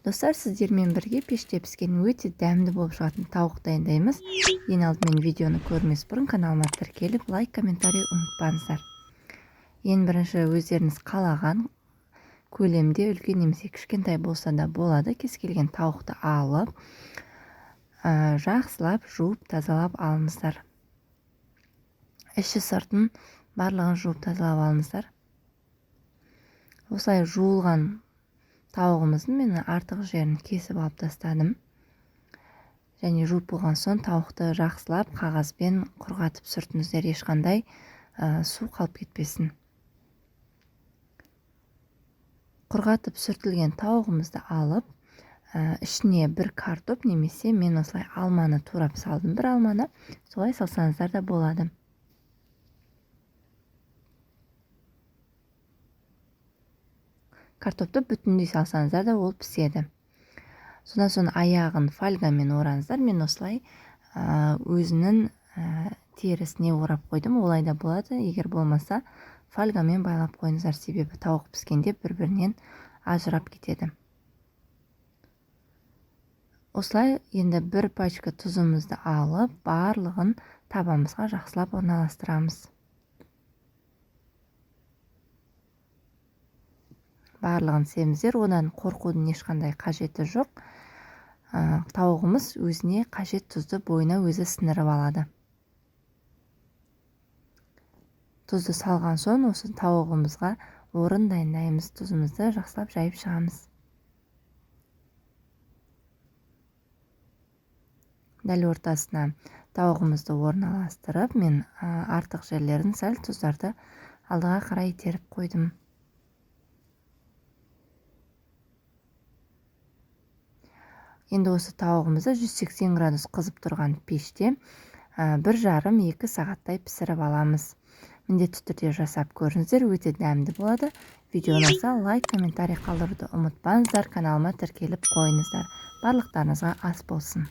Достар, сіздермен бірге пеште піскен өте дәмді болып шығатын тауық дайындаймыз. Ең алдымен видеоны көрмес бұрын каналыма тіркеліп, лайк, комментарий ұмытпаңыздар. Ең бірінші өздеріңіз қалаған көлемде, үлкен немесе кішкентай болса да болады, кез келген тауықты алып, жақсылап жуып тазалап алыңыздар. Іші сыртын барлығын жуып тазалап алыңыздар. Осылай жуылған тауығымыздың мен артық жерін кесіп алып тастадым. Және жуып болған соң тауықты жақсылап қағазбен құрғатып сүртіңіздер, ешқандай су қалып кетпесін. Құрғатып сүртілген тауығымызды алып, ішіне бір картоп немесе мен осылай алманы турап салдым, бір алманы, солай салсаңыздар да болады. Картопты бүтіндей салсаңыздар да ол піседі. Содан соң аяғын фольгамен ораңыздар. Мен осылай өзінің терісіне орап қойдым. Олай да болады. Егер болмаса, фольгамен байлап қойыңыздар, себебі тауық піскенде бір-бірінен ажырап кетеді. Осылай енді бір пачка тұзымызды алып, барлығын табамызға жақсылап орналастырамыз. Барлығын себіңіздер, одан қорқудың ешқандай қажеті жоқ. Тауығымыз өзіне қажет тұзды бойына өзі сіңіріп алады. Тұзды салған соң осы тауығымызға орын дайындаймыз, тұзымызды жақсылап жайып шығамыз. Дәл ортасына тауығымызды орналастырып, мен артық жерлерін сәл тұздарды алдыға қарай итеріп қойдым. Енді осы тауығымызды 180 градус қызып тұрған пеште бір жарым екі сағаттай пісіріп аламыз. Міндетті түрде жасап көріңіздер, өте дәмді болады. Видео ұнаса лайк, комментарий қалдыруды ұмытпаңыздар, каналыма тіркеліп қойыңыздар. Барлықтарыңызға ас болсын.